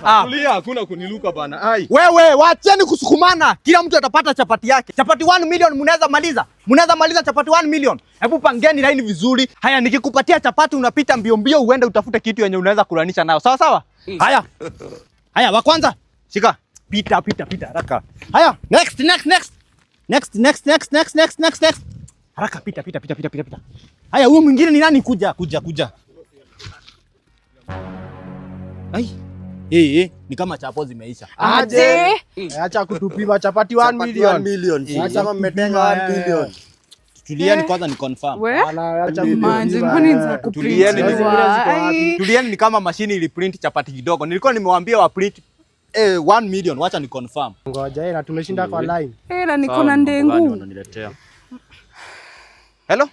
Ah. Tulia, hakuna kuniluka bana. Ai. Wewe wacheni kusukumana, kila mtu atapata chapati yake. Chapati 1 million mnaweza maliza, mnaweza maliza chapati 1 million. Hebu pangeni laini vizuri. Haya, nikikupatia chapati unapita mbio mbio uende utafute kitu yenye unaweza kulanisha nayo, sawa sawa? Haya, haya, wa kwanza shika, pita pita pita haraka. Haya, next next next next next next next next next next, haraka, pita pita pita pita pita pita. Haya, huyu mwingine ni nani? Kuja kuja kuja. Ai. Eh, eh, ni kama chapo zimeisha. Aje. Acha kutupima chapati 1 million. 1 million. Acha Kama mmetenga kutupima, 1 billion. Tulieni kwanza ni confirm. We? Bana, acha kutupima, Manze, kwani za Tulieni kuprint? ni- Tulieni, ni kama mashini iliprint chapati kidogo. Nilikuwa nimewaambia wa print 1 million, wacha ni confirm. Ngoja, na tumeshinda kwa line. Eh, na niko na ndengu. Wananiletea. Hello?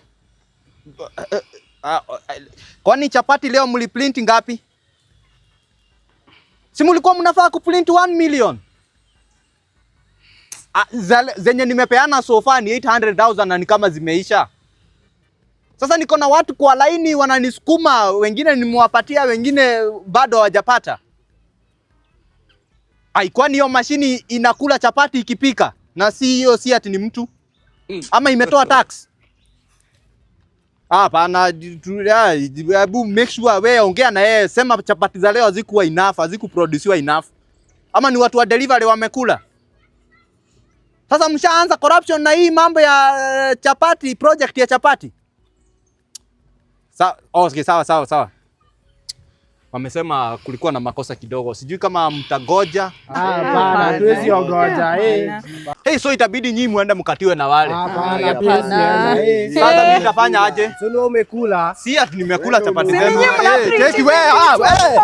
Kwani chapati leo mliprint ngapi? Si mlikuwa mnafaa kuprint 1 million? Ah, zenye nimepeana so far ni 800,000 na ni kama zimeisha. Sasa niko na watu kwa laini wananisukuma, wengine nimewapatia, wengine bado hawajapata. Ai, kwani hiyo mashini inakula chapati ikipika? Na si hiyo, si ati ni mtu ama imetoa tax? Hapana, hebu make sure wewe ongea na yeye, sema chapati za leo hazikuwa enough, hazikuproduciwa enough. Ama ni watu wa delivery wamekula. Sasa mshaanza corruption na hii mambo ya chapati, project ya chapati. Okay, sawa sawa sawa. Wamesema kulikuwa na makosa kidogo, sijui kama mtagoja. Hapana, hatuwezi ogoja, eh. Hey, so itabidi nyinyi muende mkatiwe na wale. Hapana, hatuwezi Hapana. enda, eh. Sasa mimi nitafanya aje? Si wewe umekula. Si ati nimekula chapati Si zenu. ninyi mna Eh, print cheki wewe, ah, wewe.